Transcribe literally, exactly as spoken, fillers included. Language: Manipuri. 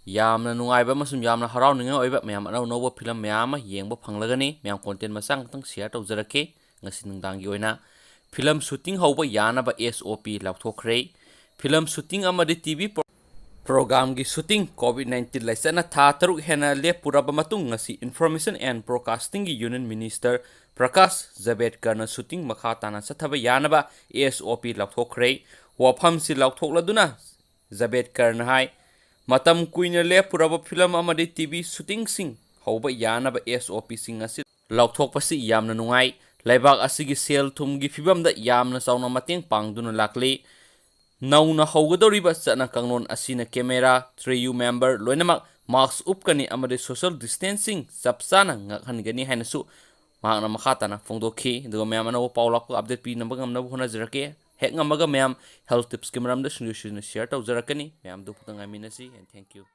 ꯌꯥꯝꯅ ꯅꯨꯡꯉꯥꯏꯕ ꯑꯃꯁꯨꯡ ꯌꯥꯝꯅ ꯍꯔꯥꯎꯅꯤꯡꯉꯥꯏ ꯑꯣꯏꯕ ꯃꯌꯥꯝ ꯑꯅꯧ ꯑꯅꯧꯕ ꯐꯤꯂꯝ ꯃꯌꯥꯝ ꯑꯃ ꯌꯦꯡꯕ ꯐꯪꯂꯒꯅꯤ꯫ ꯃꯌꯥꯝ content ꯃꯆꯥ ꯈꯛꯇꯪ share ꯇꯧꯖꯔꯛꯀꯦ꯫ ꯉꯁꯤ ꯅꯨꯡꯗꯥꯡꯒꯤ ꯑꯣꯏꯅ ꯐꯤꯂꯝ shooting ꯍꯧꯕ ꯌꯥꯅꯕ S O P ꯂꯥꯎꯊꯣꯛꯈ꯭ꯔꯦ꯫ ꯐꯤꯂꯝ shooting ꯑꯃꯗꯤ T V pro-, programꯒꯤ shooting COVID nineteen ꯂꯥꯏꯆꯠꯅ ꯊꯥ ꯇꯔꯨꯛ ꯍꯦꯟꯅ ꯂꯦꯞꯄꯨꯔꯕ ꯃꯇꯨꯡ, ꯉꯁꯤ Information and Broadcastingꯒꯤ Union Minister Prakash ꯖꯕꯦꯗꯀꯔꯅ shooting ꯃꯈꯥ ꯇꯥꯅ ꯆꯠꯊꯕ ꯌꯥꯅꯕ S O P ꯂꯥꯎꯊꯣꯛꯈ꯭ꯔꯦ꯫ ꯋꯥꯐꯝꯁꯤ ꯂꯥꯎꯊꯣꯛꯂꯗꯨꯅ ꯖꯕꯦꯗꯀꯔꯅ ꯍꯥꯏ, ꯃꯇꯝ ꯀꯨꯏꯅ ꯂꯦꯞꯄꯨꯔꯕ ꯐꯤꯂꯝ ꯑꯃꯗꯤ T V shootingꯁꯤꯡ ꯍꯧꯕ ꯌꯥꯅꯕ S O Pꯁꯤꯡ ꯑꯁꯤ ꯂꯥꯎꯊꯣꯛꯄꯁꯤ ꯌꯥꯝꯅ ꯅꯨꯡꯉꯥꯏ꯫ ꯂꯩꯕꯥꯛ ꯑꯁꯤꯒꯤ ꯁꯦꯜ ꯊꯨꯝꯒꯤ ꯐꯤꯕꯝꯗ ꯌꯥꯝꯅ ꯆꯥꯎꯅ ꯃꯇꯦꯡ ꯄꯥꯡꯗꯨꯅ ꯂꯥꯛꯂꯤ꯫ ꯅꯧꯅ ꯍꯧꯒꯗꯧꯔꯤꯕ ꯆꯠꯅ ꯀꯥꯡꯂꯣꯟ ꯑꯁꯤꯅ camera, crew member ꯂꯣꯏꯅꯃꯛ mask ꯎꯞꯀꯅꯤ ꯑꯃꯗꯤ social distancing ꯆꯞ ꯆꯥꯅ ꯉꯥꯛꯍꯟꯒꯅꯤ ꯍꯥꯏꯅꯁꯨ ꯃꯍꯥꯛꯅ ꯃꯈꯥ ꯇꯥꯅ ꯐꯣꯡꯗꯣꯛꯈꯤ꯫ ꯑꯗꯨꯒ ꯃꯌꯥꯝ ꯑꯅꯧꯕ ꯄꯥꯎ ꯂꯥꯛꯄꯒ update ꯄꯤꯅꯕ ꯉꯝꯅꯕ ꯍꯣꯠꯅꯖꯔꯛꯀꯦ꯫ ꯍꯦꯛ ꯉꯝꯃꯒ ꯃꯌꯥꯝ health tipsꯀꯤ ꯃꯔꯝꯗ ꯁꯤꯡꯖꯣꯏ ꯁꯤꯡꯖꯣꯏꯅ share ꯇꯧꯖꯔꯛꯀꯅꯤ꯫ ꯃꯌꯥꯝꯗꯨ ꯈꯛꯇꯪ ꯉꯥꯏꯃꯤꯟꯅꯁꯤ, and thank you꯫